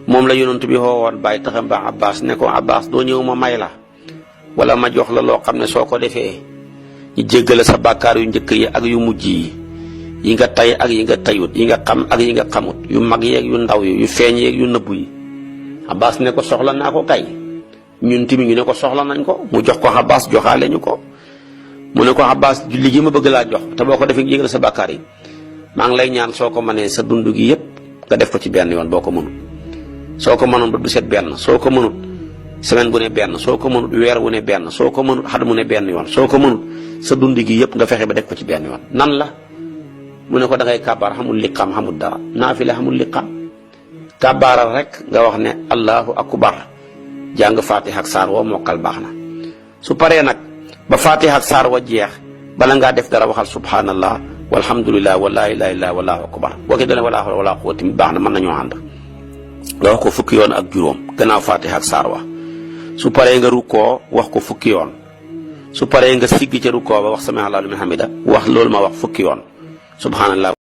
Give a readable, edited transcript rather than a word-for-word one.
moom la yonent bi xoowoon bàyyi taxam ba Abbas ne ko Abbas doo ñëw ma may la wala ma jox la loo xam ne soo ko defee ñu jéggale sa bàkkaar yu njëkk yi ak yu mujj yi nga tay ak yi nga tayut yi nga xam ak yi nga xamut yu mag yeeg yu ndaw yi yu feeñ yeeg yu nëbbu yi. Abbas ne ko soxla naa ko kay ñun tamit ñu ne ko soxla nañ ko mu jox ko Abbas joxaale ñu ko mu ne ko Abbas julli gi ma bëgg laa jox te boo ko defee jéggale sa bàkkaar yi maa ngi lay ñaan soo ko mënee sa dund gi yépp nga def ko ci benn yoon boo ko mënut soo ko mënoon ba du set benn soo ko mënut semaine bu ne benn soo ko mënut weer wu ne benn soo ko mënut xat mu ne benn yoon soo ko mënut sa dund gi yëpp nga fexe ba def ko ci benn yoon nan la mu ne ko da ngay kàbbaar xamul liqaam xamul dara naafila xamul liqaam kàbbaaral rek nga wax ne allahu akbar jàng fatiha ak saar wa mokkal baax na su paree nag ba fatiha ak saar wa jeex bala ngaa def dara waxal subhanallah walhamdulillah wala ilaha illa wallahu akbar boo ko dalee wala hawla wala quwwata baax na mën nañoo ànd nga wax ko fukki yoon ak juróom gannaaw fatiha ak saar wa su paree nga rukkoo wax ko fukki yoon su paree nga sigg ca rukkoo ba wax sami Allahu liman hamida wax loolu ma wax fukki yoon subhanallah